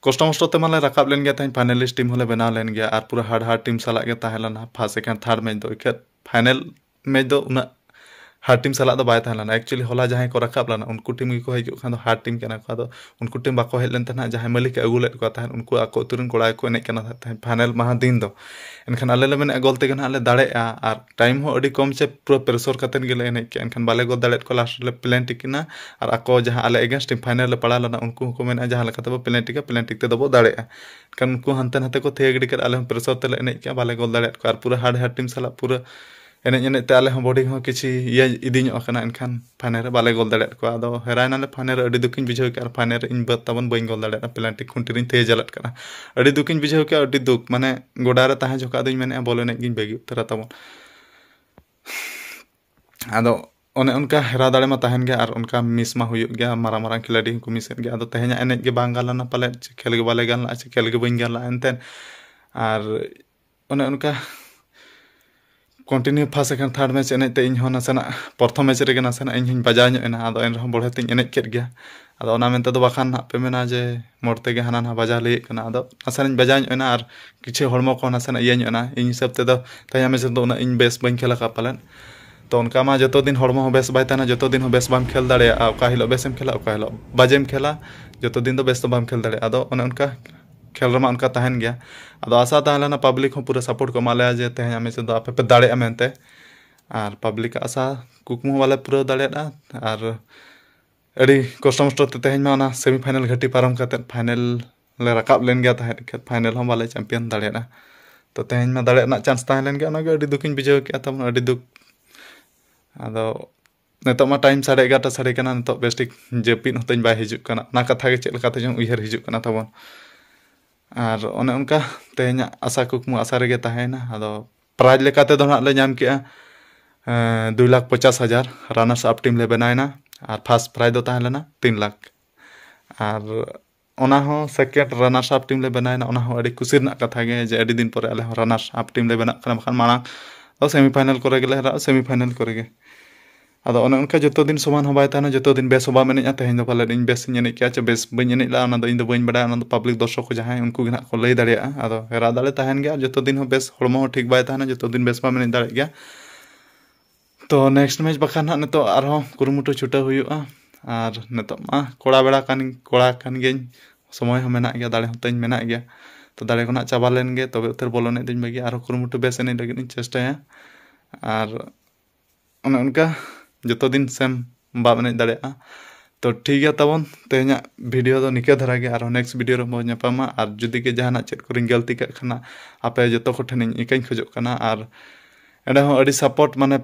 ᱠᱚᱥᱴᱚ ᱢᱚᱥᱴᱚ ᱛᱮ ᱢᱟᱞᱮ ᱨᱟᱠᱟᱵ ᱞᱮᱱ ᱜᱮᱭᱟ, ᱛᱮᱦᱮᱧ finalist team ᱦᱚᱸᱞᱮ ᱵᱮᱱᱟᱣ ᱞᱮᱱ ᱜᱮᱭᱟ, ᱟᱨ ᱯᱩᱨᱟᱹ hard hard team ᱥᱟᱞᱟᱜ ᱜᱮ ᱛᱟᱦᱮᱸ ᱞᱮᱱᱟ first second third match ᱫᱚ᱾ ᱤᱠᱷᱟᱹᱱ final match ᱫᱚ ᱩᱱᱟᱹᱜ ᱦᱟᱨ ᱴᱤᱢ ᱥᱟᱞᱟᱜ ᱫᱚ ᱵᱟᱭ ᱛᱟᱦᱮᱸ ᱞᱮᱱᱟ᱾ Actually ᱦᱚᱞᱟ ᱡᱟᱦᱟᱸᱭ ᱠᱚ ᱨᱟᱠᱟᱵ ᱞᱮᱱᱟ, ᱩᱱᱠᱩ ᱴᱤᱢ ᱜᱮᱠᱚ ᱦᱤᱡᱩᱜ ᱠᱷᱟᱱ ᱫᱚ ᱦᱟᱨ ᱴᱤᱢ ᱠᱟᱱᱟ ᱠᱚ᱾ ᱟᱫᱚ ᱩᱱᱠᱩ ᱴᱤᱢ ᱵᱟᱠᱚ ᱦᱮᱡ ᱞᱮᱱ ᱛᱟᱦᱮᱸᱫ, ᱡᱟᱦᱟᱸᱭ ᱢᱟᱹᱞᱤᱠ ᱮ ᱟᱹᱜᱩ ᱞᱮᱫ ᱠᱚᱣᱟ ᱛᱟᱦᱮᱸᱫ, ᱩᱱᱠᱩ ᱟᱠᱚ ᱟᱹᱛᱩ ᱨᱮᱱ ᱠᱚᱲᱟ ᱜᱮᱠᱚ ᱮᱱᱮᱡ ᱠᱟᱱᱟ ᱛᱟᱦᱮᱸᱫ ᱯᱷᱟᱭᱱᱮᱞ ᱢᱟᱦᱟ ᱫᱤᱱ ᱫᱚ᱾ ᱮᱱᱠᱷᱟᱱ ᱟᱞᱮ ᱞᱮ ᱢᱮᱱᱮᱫᱼᱟ ᱜᱳᱞ ᱛᱮᱜᱮ ᱱᱟᱦᱟᱜ ᱞᱮ ᱫᱟᱲᱮᱭᱟᱜᱼᱟ, ᱟᱨ ᱴᱟᱭᱤᱢ ᱦᱚᱸ ᱟᱹᱰᱤ ᱠᱚᱢ ᱪᱮ ᱯᱩᱨᱟᱹ ᱯᱨᱮᱥᱚᱨ ᱠᱟᱛᱮᱫ ᱜᱮᱞᱮ ᱮᱱᱮᱡ ᱠᱮᱜᱼᱟ᱾ ᱮᱱᱠᱷᱟᱱ ᱵᱟᱞᱮ ᱜᱳᱞ ᱫᱟᱲᱮᱭᱟᱫ ᱠᱚᱣᱟ, ᱞᱟᱥᱴ ᱨᱮᱞᱮ ᱯᱮᱱᱟᱞᱴᱤ ᱠᱤᱱᱟ᱾ ᱟᱨ ᱟᱠᱚ ᱡᱟᱦᱟᱸ ᱟᱞᱮ against ᱴᱤᱢ ᱯᱷᱟᱭᱱᱮᱞ ᱞᱮ ᱯᱟᱲᱟᱣ ᱞᱮᱱᱟ, ᱩᱱᱠᱩ ᱦᱚᱸᱠᱚ ᱢᱮᱱᱮᱫᱼᱟ ᱡᱟᱦᱟᱸ ᱞᱮᱠᱟ ᱛᱮᱵᱚ ᱯᱮᱱᱟᱞᱴᱤ ᱠᱮᱫ, ᱯᱮᱱᱟᱞᱴᱤ ᱛᱮᱫᱚ ᱵᱚ ᱫᱟᱲᱮᱭᱟᱜᱼᱟ᱾ ᱮᱱᱠᱷᱟᱱ ᱩᱱᱠᱩ ᱦᱟᱱᱛᱮ ᱱᱟᱛᱮ ᱠᱚ ᱛᱷᱤᱭᱟᱹ ᱜᱤᱰᱤ ᱠᱮᱫ, ᱟᱞᱮ ᱦᱚᱸ ᱯᱨᱮᱥᱚᱨ ᱛᱮᱞᱮ ᱮᱱᱮᱡ ᱠᱮᱜᱼᱟ, ᱵᱟᱞᱮ ᱜᱳᱞ ᱫᱟᱲᱮᱭᱟᱫ ᱠᱚᱣᱟ᱾ ᱟᱨ ᱯᱩᱨᱟᱹ ᱦᱟᱨᱰ ᱦᱟᱨᱰ ᱴᱤᱢ ᱥᱟᱞᱟᱜ ᱯᱩᱨᱟᱹ ᱮᱱᱮᱡ ᱮᱱᱮᱡ ᱛᱮ ᱟᱞᱮ ᱦᱚᱸ ᱵᱚᱰᱤ ᱦᱚᱸ ᱠᱤᱪᱷᱩ ᱤᱭᱟᱹ ᱤᱫᱤ ᱧᱚᱜ ᱟᱠᱟᱱᱟ᱾ ᱮᱱᱠᱷᱟᱱ ᱯᱷᱟᱭᱱᱮᱞ ᱨᱮ ᱵᱟᱞᱮ ᱜᱳᱞ ᱫᱟᱲᱮᱭᱟᱫ ᱠᱚᱣᱟ᱾ ᱟᱫᱚ ᱦᱮᱨᱟᱭᱮᱱᱟᱞᱮ ᱯᱷᱟᱭᱱᱮᱞ ᱨᱮ, ᱟᱹᱰᱤ ᱫᱩᱠᱤᱧ ᱵᱩᱡᱷᱟᱹᱣ ᱠᱮᱜᱼᱟ᱾ ᱟᱨ ᱯᱷᱟᱭᱱᱮᱞ ᱨᱮ ᱤᱧ ᱵᱟᱹᱫ ᱛᱟᱵᱚᱱ ᱵᱟᱹᱧ ᱜᱳᱞ ᱫᱟᱲᱮᱭᱟᱫᱟ, ᱯᱮᱱᱟᱞᱴᱤ ᱠᱷᱩᱱᱴᱤ ᱨᱤᱧ ᱛᱷᱤᱭᱟᱹ ᱡᱟᱞᱟᱫ ᱠᱟᱱᱟ᱾ ᱟᱹᱰᱤ ᱫᱩᱠᱤᱧ ᱵᱩᱡᱷᱟᱹᱣ ᱠᱮᱜᱼᱟ, ᱟᱹᱰᱤ ᱫᱩᱠ᱾ ᱢᱟᱱᱮ ᱜᱚᱰᱟ ᱨᱮ ᱛᱟᱦᱮᱸ ᱡᱚᱠᱷᱟᱜ ᱫᱚᱧ ᱢᱮᱱᱮᱫᱼᱟ ᱵᱚᱞ ᱮᱱᱮᱡ ᱜᱤᱧ ᱵᱟᱹᱜᱤ ᱩᱛᱟᱹᱨᱟ ᱛᱟᱵᱚᱱ᱾ ᱟᱫᱚ ᱚᱱᱮ ᱚᱱᱠᱟ ᱦᱮᱨᱟ ᱫᱟᱲᱮ ᱢᱟ ᱛᱟᱦᱮᱱ ᱜᱮᱭᱟ, ᱟᱨ ᱚᱱᱠᱟ ᱢᱤᱥ ᱢᱟ ᱦᱩᱭᱩᱜ ᱜᱮᱭᱟ, ᱢᱟᱨᱟᱝ ᱢᱟᱨᱟᱝ ᱠᱷᱤᱞᱟᱲᱤ ᱦᱚᱸᱠᱚ ᱢᱤᱥᱮᱫ ᱜᱮᱭᱟ᱾ ᱟᱫᱚ ᱛᱮᱦᱮᱧᱟᱜ ᱮᱱᱮᱡ ᱜᱮ ᱵᱟᱝ ᱜᱟᱱ ᱞᱮᱱᱟ ᱯᱟᱞᱮᱫ, ᱪᱮ ᱠᱷᱮᱞ ᱜᱮ ᱵᱟᱞᱮ ᱜᱟᱱ ᱞᱮᱜᱼᱟ, ᱪᱮ ᱠᱷᱮᱞ ᱜᱮ ᱵᱟᱹᱧ ᱜᱟᱱ ᱞᱮᱜᱼᱟ ᱮᱱᱛᱮᱫ᱾ ᱟᱨ ᱚᱱᱮ ᱚᱱᱠᱟ continue first second third match ᱮᱱᱮᱡ ᱛᱮ ᱤᱧ ᱦᱚᱸ ᱱᱟᱥᱮᱱᱟᱜ ᱯᱨᱚᱛᱷᱚᱢ ᱢᱮᱪ ᱨᱮᱜᱮ ᱱᱟᱥᱮᱱᱟᱜ ᱤᱧ ᱦᱚᱸᱧ ᱵᱟᱡᱟᱣ ᱧᱚᱜ ᱮᱱᱟ᱾ ᱟᱫᱚ ᱮᱱ ᱨᱮᱦᱚᱸ ᱵᱚᱲᱦᱮ ᱛᱤᱧ ᱮᱱᱮᱡ ᱠᱮᱫ ᱜᱮᱭᱟ᱾ ᱟᱫᱚ ᱚᱱᱟ ᱢᱮᱱᱛᱮ ᱫᱚ ᱵᱟᱠᱷᱟᱱ ᱦᱟᱸᱜ ᱯᱮ ᱢᱮᱱᱟ ᱡᱮ ᱢᱚᱲ ᱛᱮᱜᱮ ᱦᱟᱱᱟ ᱱᱟᱣᱟ ᱵᱟᱡᱟᱣ ᱞᱟᱹᱭᱮᱫ ᱠᱟᱱᱟ᱾ ᱟᱫᱚ ᱱᱟᱥᱮᱱᱟᱜ ᱤᱧ ᱵᱟᱡᱟᱣ ᱧᱚᱜ ᱮᱱᱟ ᱟᱨ ᱠᱤᱪᱷᱩ ᱦᱚᱲᱢᱚ ᱠᱚ ᱱᱟᱥᱮᱱᱟᱜ ᱤᱭᱟᱹ ᱧᱚᱜ ᱮᱱᱟ᱾ ᱤᱧ ᱦᱤᱥᱟᱹᱵ ᱛᱮᱫᱚ ᱛᱮᱦᱮᱧᱟᱜ ᱢᱮᱪ ᱨᱮᱫᱚ ᱩᱱᱟᱹᱜ ᱤᱧ ᱵᱮᱥ ᱵᱟᱹᱧ ᱠᱷᱮᱞ ᱟᱠᱟᱫ ᱯᱟᱞᱮᱱ᱾ ᱛᱚ ᱚᱱᱠᱟ ᱢᱟ ᱡᱚᱛᱚ ᱫᱤᱱ ᱦᱚᱲᱢᱚ ᱦᱚᱸ ᱵᱮᱥ ᱵᱟᱭ ᱛᱟᱦᱮᱱᱟ, ᱡᱚᱛᱚ ᱫᱤᱱ ᱦᱚᱸ ᱵᱮᱥ ᱵᱟᱢ ᱠᱷᱮᱞ ᱫᱟᱲᱮᱭᱟᱜᱼᱟ᱾ ᱚᱠᱟ ᱦᱤᱞᱳᱜ ᱵᱮᱥᱮᱢ ᱠᱷᱮᱞᱟ, ᱚᱠᱟ ᱦᱤᱞᱳᱜ ᱵᱟᱡᱮᱢ ᱠᱷᱮᱞᱟ, ᱡᱚᱛᱚ ᱫᱤᱱ ᱫᱚ ᱵᱮᱥ ᱫᱚ ᱵᱟᱢ ᱠᱷᱮᱞ ᱫᱟᱲᱮᱭᱟᱜᱼᱟ᱾ ᱟᱫᱚ ᱚᱱᱮ ᱚᱱᱠᱟ ᱠᱷᱮᱞ ᱨᱮᱢᱟ ᱚᱱᱠᱟ ᱛᱟᱦᱮᱱ ᱜᱮᱭᱟ᱾ ᱟᱫᱚ ᱟᱥᱟ ᱛᱟᱦᱮᱸ ᱞᱮᱱᱟ ᱯᱟᱵᱽᱞᱤᱠ ᱦᱚᱸ ᱯᱩᱨᱟᱹ ᱥᱟᱯᱳᱨᱴ ᱠᱚ ᱮᱢᱟ ᱞᱮᱭᱟ ᱡᱮ ᱛᱮᱦᱮᱧᱟᱜ ᱢᱮᱪ ᱨᱮᱫᱚ ᱟᱯᱮ ᱯᱮ ᱫᱟᱲᱮᱭᱟᱜᱼᱟ ᱢᱮᱱᱛᱮ᱾ ᱟᱨ ᱯᱟᱵᱽᱞᱤᱠᱟᱜ ᱟᱥᱟ ᱠᱩᱠᱢᱩ ᱦᱚᱸ ᱵᱟᱞᱮ ᱯᱩᱨᱟᱹᱣ ᱫᱟᱲᱮᱭᱟᱫᱼᱟ᱾ ᱟᱨ ᱟᱹᱰᱤ ᱠᱚᱥᱴᱚ ᱢᱚᱥᱴᱚ ᱛᱮ ᱛᱮᱦᱮᱧ ᱢᱟ ᱚᱱᱟ ᱥᱮᱢᱤ ᱯᱷᱟᱭᱱᱮᱞ ᱜᱷᱟᱹᱴᱤ ᱯᱟᱨᱚᱢ ᱠᱟᱛᱮᱫ ᱯᱷᱟᱭᱱᱮᱞ ᱞᱮ ᱨᱟᱠᱟᱵ ᱞᱮᱱ ᱜᱮᱭᱟ ᱛᱟᱦᱮᱸᱫ, ᱮᱱᱠᱷᱟᱱ ᱯᱷᱟᱭᱱᱮᱞ ᱦᱚᱸ ᱵᱟᱞᱮ ᱪᱟᱢᱯᱤᱭᱟᱱ ᱫᱟᱲᱮᱭᱟᱫᱼᱟ᱾ ᱛᱚ ᱛᱮᱦᱮᱧ ᱢᱟ ᱫᱟᱲᱮᱭᱟᱜ ᱨᱮᱱᱟᱜ ᱪᱟᱱᱥ ᱛᱟᱦᱮᱸ ᱞᱮᱱ ᱜᱮᱭᱟ, ᱚᱱᱟᱜᱮ ᱟᱹᱰᱤ ᱫᱩᱠᱤᱧ ᱵᱩᱡᱷᱟᱹᱣ ᱠᱮᱜᱼᱟ ᱛᱟᱵᱚᱱ, ᱟᱹᱰᱤ ᱫᱩᱠ᱾ ᱟᱫᱚ ᱱᱤᱛᱚᱜ ᱢᱟ ᱴᱟᱭᱤᱢ ᱥᱟᱲᱮ ᱮᱜᱟᱨᱚᱴᱟ ᱥᱟᱲᱮ ᱠᱟᱱᱟ, ᱱᱤᱛᱚᱜ ᱵᱮᱥ ᱴᱷᱤᱠ ᱡᱟᱹᱯᱤᱫ ᱦᱚᱸᱛᱟᱹᱧ ᱵᱟᱭ ᱦᱤᱡᱩᱜ ᱠᱟᱱᱟ᱾ ᱚᱱᱟ ᱠᱟᱛᱷᱟ ᱜᱮ ᱪᱮᱫ ᱞᱮᱠᱟᱛᱮ ᱪᱚᱝ ᱩᱭᱦᱟᱹᱨ ᱦᱤᱡᱩᱜ ᱠᱟᱱᱟ ᱛᱟᱵᱚᱱ᱾ ᱟᱨ ᱚᱱᱮ ᱚᱱᱠᱟ ᱛᱮᱦᱮᱧᱟᱜ ᱟᱥᱟ ᱠᱩᱠᱢᱩ ᱟᱥᱟ ᱨᱮᱜᱮ ᱛᱟᱦᱮᱸᱭᱮᱱᱟ᱾ ᱟᱫᱚ ᱯᱨᱟᱭᱤᱡᱽ ᱞᱮᱠᱟ ᱛᱮᱫᱚ ᱱᱟᱦᱟᱜ ᱞᱮ ᱧᱟᱢ ᱠᱮᱜᱼᱟ ᱫᱩᱭ ᱞᱟᱠᱷ ᱯᱚᱪᱟᱥ ᱦᱟᱡᱟᱨ᱾ ᱨᱟᱱᱟᱨᱥ ᱟᱯ ᱴᱤᱢ ᱞᱮ ᱵᱮᱱᱟᱣᱮᱱᱟ ᱟᱨ ᱯᱷᱟᱥᱴ ᱯᱨᱟᱭᱤᱡᱽ ᱫᱚ ᱛᱟᱦᱮᱸ ᱞᱮᱱᱟ ᱛᱤᱱ ᱞᱟᱠᱷ᱾ ᱟᱨ ᱚᱱᱟ ᱦᱚᱸ ᱥᱮᱠᱮᱱᱰ ᱨᱟᱱᱟᱨᱥ ᱟᱯ ᱴᱤᱢ ᱞᱮ ᱵᱮᱱᱟᱣᱮᱱᱟ᱾ ᱚᱱᱟ ᱦᱚᱸ ᱟᱹᱰᱤ ᱠᱩᱥᱤ ᱨᱮᱱᱟᱜ ᱠᱟᱛᱷᱟ ᱜᱮ ᱡᱮ ᱟᱹᱰᱤ ᱫᱤᱱ ᱯᱚᱨᱮ ᱟᱞᱮ ᱦᱚᱸ ᱨᱟᱱᱟᱨᱥ ᱟᱯ ᱴᱤᱢ ᱞᱮ ᱵᱮᱱᱟᱜ ᱠᱟᱱᱟ, ᱵᱟᱠᱷᱟᱱ ᱢᱟᱲᱟᱝ ᱫᱚ ᱥᱮᱢᱤ ᱯᱷᱟᱭᱱᱮᱞ ᱠᱚᱨᱮ ᱜᱮᱞᱮ ᱦᱟᱨᱟᱜᱼᱟ, ᱥᱮᱢᱤ ᱯᱷᱟᱭᱱᱮᱞ ᱠᱚᱨᱮ ᱜᱮ᱾ ᱟᱫᱚ ᱚᱱᱮ ᱚᱱᱠᱟ ᱡᱚᱛᱚ ᱫᱤᱱ ᱥᱚᱢᱟᱱ ᱦᱚᱸ ᱵᱟᱭ ᱛᱟᱦᱮᱱᱟ, ᱡᱚᱛᱚ ᱫᱤᱱ ᱵᱮᱥ ᱦᱚᱸ ᱵᱟᱢ ᱮᱱᱮᱡᱼᱟ᱾ ᱛᱮᱦᱮᱧ ᱫᱚ ᱯᱟᱞᱮᱫ ᱤᱧ ᱵᱮᱥ ᱤᱧ ᱮᱱᱮᱡ ᱠᱮᱜᱼᱟ, ᱪᱮ ᱵᱮᱥ ᱵᱟᱹᱧ ᱮᱱᱮᱡ ᱞᱮᱜᱼᱟ, ᱚᱱᱟ ᱫᱚ ᱤᱧ ᱫᱚ ᱵᱟᱹᱧ ᱵᱟᱲᱟᱭᱟ᱾ ᱚᱱᱟ ᱫᱚ ᱯᱟᱵᱽᱞᱤᱠ ᱫᱚᱨᱥᱚᱠ ᱠᱚ ᱡᱟᱦᱟᱸᱭ, ᱩᱱᱠᱩ ᱜᱮ ᱱᱟᱦᱟᱜ ᱠᱚ ᱞᱟᱹᱭ ᱫᱟᱲᱮᱭᱟᱜᱼᱟ᱾ ᱟᱫᱚ ᱦᱮᱨᱟ ᱫᱟᱲᱮ ᱛᱟᱦᱮᱱ ᱜᱮᱭᱟ, ᱟᱨ ᱡᱚᱛᱚ ᱫᱤᱱ ᱦᱚᱸ ᱵᱮᱥ ᱦᱚᱲᱢᱚ ᱦᱚᱸ ᱴᱷᱤᱠ ᱵᱟᱭ ᱛᱟᱦᱮᱱᱟ, ᱡᱚᱛᱚ ᱫᱤᱱ ᱵᱮᱥ ᱵᱟᱢ ᱮᱱᱮᱡ ᱫᱟᱲᱮᱭᱟᱜ ᱜᱮᱭᱟ᱾ ᱛᱚ next match ᱵᱟᱠᱷᱨᱟ ᱱᱟᱦᱟᱜ ᱱᱤᱛᱚᱜ ᱟᱨᱦᱚᱸ ᱠᱩᱨᱩᱢᱩᱴᱩ ᱪᱷᱩᱴᱟᱹᱣ ᱦᱩᱭᱩᱜᱼᱟ᱾ ᱟᱨ ᱱᱤᱛᱚᱜ ᱢᱟ ᱠᱚᱲᱟ ᱵᱮᱲᱟ ᱠᱟᱱ, ᱠᱚᱲᱟ ᱠᱟᱱ ᱜᱤᱭᱟᱹᱧ, ᱥᱚᱢᱚᱭ ᱦᱚᱸ ᱢᱮᱱᱟᱜ ᱜᱮᱭᱟ, ᱫᱟᱲᱮ ᱦᱚᱸ ᱛᱟᱹᱧ ᱢᱮᱱᱟᱜ ᱜᱮᱭᱟ᱾ ᱛᱚ ᱫᱟᱲᱮ ᱠᱚ ᱱᱟᱦᱟᱜ ᱪᱟᱵᱟ ᱞᱮᱱ ᱜᱮ, ᱛᱚᱵᱮ ᱩᱛᱟᱹᱨ ᱵᱚᱞ ᱮᱱᱮᱡ ᱫᱚᱧ ᱵᱟᱹᱜᱤᱭᱟ, ᱟᱨᱦᱚᱸ ᱠᱩᱨᱩᱢᱩᱴᱩ ᱵᱮᱥ ᱮᱱᱮᱡ ᱞᱟᱹᱜᱤᱫ ᱤᱧ ᱪᱮᱥᱴᱟᱭᱟ᱾ ᱟᱨ ᱚᱱᱮ ᱚᱱᱠᱟ ᱡᱚᱛᱚ ᱫᱤᱱ ᱥᱮᱢ ᱵᱟᱢ ᱮᱱᱮᱡ ᱫᱟᱲᱮᱭᱟᱜᱼᱟ᱾ ᱛᱚ ᱴᱷᱤᱠ ᱜᱮᱭᱟ ᱛᱟᱵᱚᱱ, ᱛᱮᱦᱮᱧᱟᱜ video ᱫᱚ ᱱᱤᱠᱟᱹ ᱫᱷᱟᱨᱟ ᱜᱮ, ᱟᱨᱦᱚᱸ next video ᱨᱮᱵᱚᱱ ᱧᱟᱯᱟᱢᱟ᱾ ᱟᱨ ᱡᱩᱫᱤ ᱜᱮ ᱡᱟᱦᱟᱱᱟᱜ ᱪᱮᱫ ᱠᱚᱨᱮᱧ ᱜᱟᱹᱞᱛᱤ ᱠᱟᱜ ᱠᱷᱟᱱ ᱟᱯᱮ ᱡᱚᱛᱚ ᱠᱚᱴᱷᱮᱱ ᱤᱧ ᱤᱠᱟᱹᱧ ᱠᱷᱚᱡᱚᱜ ᱠᱟᱱᱟ᱾ ᱟᱨ ᱮᱸᱰᱮ ᱦᱚᱸ ᱟᱹᱰᱤ support, ᱢᱟᱱᱮ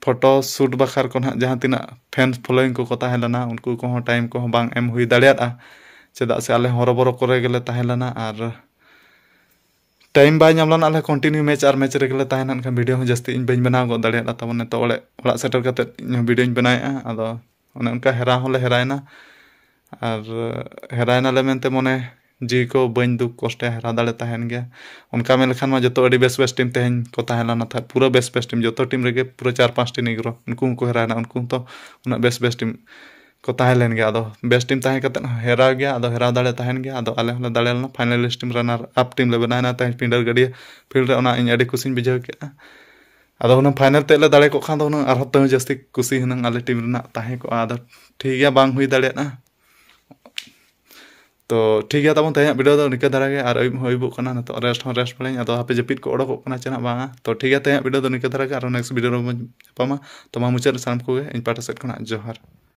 photo shoot ᱵᱟᱠᱷᱨᱟ ᱠᱚ ᱱᱟᱦᱟᱜ ᱡᱟᱦᱟᱸ ᱛᱤᱱᱟᱹᱜ fans following ᱠᱚᱠᱚ ᱛᱟᱦᱮᱸ ᱞᱮᱱᱟ, ᱩᱱᱠᱩ ᱠᱚᱦᱚᱸ time ᱠᱚᱦᱚᱸ ᱵᱟᱝ ᱮᱢ ᱦᱩᱭ ᱫᱟᱲᱮᱭᱟᱫᱼᱟ, ᱪᱮᱫᱟᱜ ᱥᱮ ᱟᱞᱮ ᱦᱚᱸ ᱦᱚᱨᱚᱵᱚᱨᱚ ᱠᱚᱨᱮ ᱜᱮᱞᱮ ᱛᱟᱦᱮᱸ ᱞᱮᱱᱟ᱾ ᱟᱨ time ᱵᱟᱭ ᱧᱟᱢ ᱞᱮᱱᱟ, ᱟᱞᱮ continue match ᱟᱨ match ᱨᱮᱜᱮ ᱞᱮ ᱛᱟᱦᱮᱸ ᱞᱮᱱᱠᱷᱟᱱ video ᱦᱚᱸ ᱡᱟᱹᱥᱛᱤ ᱤᱧ ᱵᱟᱹᱧ ᱵᱮᱱᱟᱣ ᱜᱚᱫ ᱫᱟᱲᱮᱭᱟᱫᱼᱟ᱾ ᱛᱟᱵᱚᱱ ᱱᱤᱛᱚᱜ ᱚᱲᱟᱜ, ᱚᱲᱟᱜ ᱥᱮᱴᱮᱨ ᱠᱟᱛᱮᱫ ᱤᱧ ᱦᱚᱸ videoᱧ ᱵᱮᱱᱟᱣᱮᱫᱼᱟ᱾ ᱟᱫᱚ ᱚᱱᱮ ᱚᱱᱠᱟ ᱦᱮᱨᱟ ᱦᱚᱸᱞᱮ ᱦᱮᱨᱟᱭᱮᱱᱟ, ᱟᱨ ᱦᱮᱨᱟᱭᱮᱱᱟᱞᱮ ᱢᱮᱱᱛᱮ ᱢᱚᱱᱮ ᱡᱤᱣᱤ ᱠᱚ ᱵᱟᱹᱧ ᱫᱩᱠ ᱠᱚᱥᱴᱮ, ᱦᱮᱨᱟ ᱫᱟᱲᱮ ᱛᱟᱦᱮᱱ ᱜᱮᱭᱟ᱾ ᱚᱱᱠᱟ ᱢᱮᱱ ᱞᱮᱠᱷᱟᱱ ᱢᱟ ᱡᱚᱛᱚ ᱟᱹᱰᱤ ᱵᱮᱥ ᱵᱮᱥ team ᱛᱮᱦᱮᱧ ᱠᱚ ᱛᱟᱦᱮᱸ ᱞᱮᱱᱟ ᱛᱟᱦᱮᱸᱫ, ᱯᱩᱨᱟᱹ ᱵᱮᱥ ᱵᱮᱥ team, ᱡᱚᱛᱚ team ᱨᱮᱜᱮ ᱯᱩᱨᱟᱹ ᱪᱟᱨ ᱯᱟᱸᱪ ᱴᱤ ᱱᱤᱜᱽᱨᱳ, ᱩᱱᱠᱩ ᱦᱚᱸᱠᱚ ᱦᱮᱨᱟᱭᱮᱱᱟ, ᱩᱱᱠᱩ ᱦᱚᱸᱛᱚ ᱩᱱᱟᱹᱜ ᱵᱮᱥ ᱵᱮᱥ team ᱠᱚ ᱛᱟᱦᱮᱸ ᱞᱮᱱ ᱜᱮᱭᱟ᱾ ᱟᱫᱚ ᱵᱮᱥ team ᱛᱟᱦᱮᱸ ᱠᱟᱛᱮᱫ ᱦᱚᱸ ᱦᱮᱨᱟᱣ ᱜᱮᱭᱟ, ᱟᱫᱚ ᱦᱮᱨᱟᱣ ᱫᱟᱲᱮ ᱛᱟᱦᱮᱱ ᱜᱮᱭᱟ᱾ ᱟᱫᱚ ᱟᱞᱮ ᱦᱚᱸᱞᱮ ᱫᱟᱲᱮ ᱞᱮᱱᱟ, finalist team runner up team ᱞᱮ ᱵᱮᱱᱟᱣᱮᱱᱟ ᱛᱮᱦᱮᱧ ᱯᱤᱸᱰᱟᱹᱨ ᱜᱟᱹᱰᱭᱟᱹ field ᱨᱮ, ᱚᱱᱟ ᱤᱧ ᱟᱹᱰᱤ ᱠᱩᱥᱤᱧ ᱵᱩᱡᱷᱟᱹᱣ ᱠᱮᱫᱼᱟ᱾ ᱟᱫᱚ ᱦᱩᱱᱟᱹᱝ final ᱛᱮᱫ ᱞᱮ ᱫᱟᱲᱮ ᱠᱚᱜ ᱠᱷᱟᱱ ᱫᱚ ᱦᱩᱱᱟᱹᱝ ᱟᱨᱦᱚᱸ ᱛᱟᱹᱦᱩ ᱡᱟᱹᱥᱛᱤ ᱠᱩᱥᱤ ᱦᱩᱱᱟᱹᱝ ᱟᱞᱮ team ᱨᱮᱱᱟᱜ ᱛᱟᱦᱮᱸ ᱠᱚᱜᱼᱟ᱾ ᱟᱫᱚ ᱴᱷᱤᱠ ᱜᱮᱭᱟ, ᱵᱟᱝ ᱦᱩᱭ ᱫᱟᱲᱮᱭᱟᱜᱼᱟ᱾ ᱛᱚ ᱴᱷᱤᱠ ᱜᱮᱭᱟ ᱛᱟᱵᱚᱱ, ᱛᱮᱦᱮᱧᱟᱜ video ᱫᱚ ᱱᱤᱠᱟᱹ ᱫᱷᱟᱨᱟ ᱜᱮ, ᱟᱨ ᱟᱹᱭᱩᱵ ᱦᱚᱸ ᱟᱹᱭᱩᱵᱚᱜ ᱠᱟᱱᱟ, ᱱᱤᱛᱚᱜ rest ᱦᱚᱸ rest ᱵᱟᱲᱟᱧ, ᱟᱫᱚ ᱦᱟᱯᱮ ᱡᱟᱹᱯᱤᱫ ᱠᱚ ᱚᱰᱚᱠᱚᱜ ᱠᱟᱱᱟ ᱪᱮ ᱱᱟᱜ ᱵᱟᱝᱟ᱾ ᱛᱚ ᱴᱷᱤᱠ ᱜᱮᱭᱟ, ᱛᱮᱦᱮᱧᱟᱜ video ᱫᱚ ᱱᱤᱠᱟᱹ ᱫᱷᱟᱨᱟ ᱜᱮ, ᱟᱨᱦᱚᱸ next video ᱨᱮᱵᱚᱱ ᱧᱟᱯᱟᱢᱟ᱾ ᱛᱚ ᱢᱟ ᱢᱩᱪᱟᱹᱫ ᱨᱮ ᱥᱟᱱᱟᱢ ᱠᱚᱜᱮ ᱤᱧ ᱯᱟᱦᱴᱟ ᱥᱮᱫ ᱠᱷᱚᱱᱟᱜ ᱡᱚᱦᱟᱨ᱾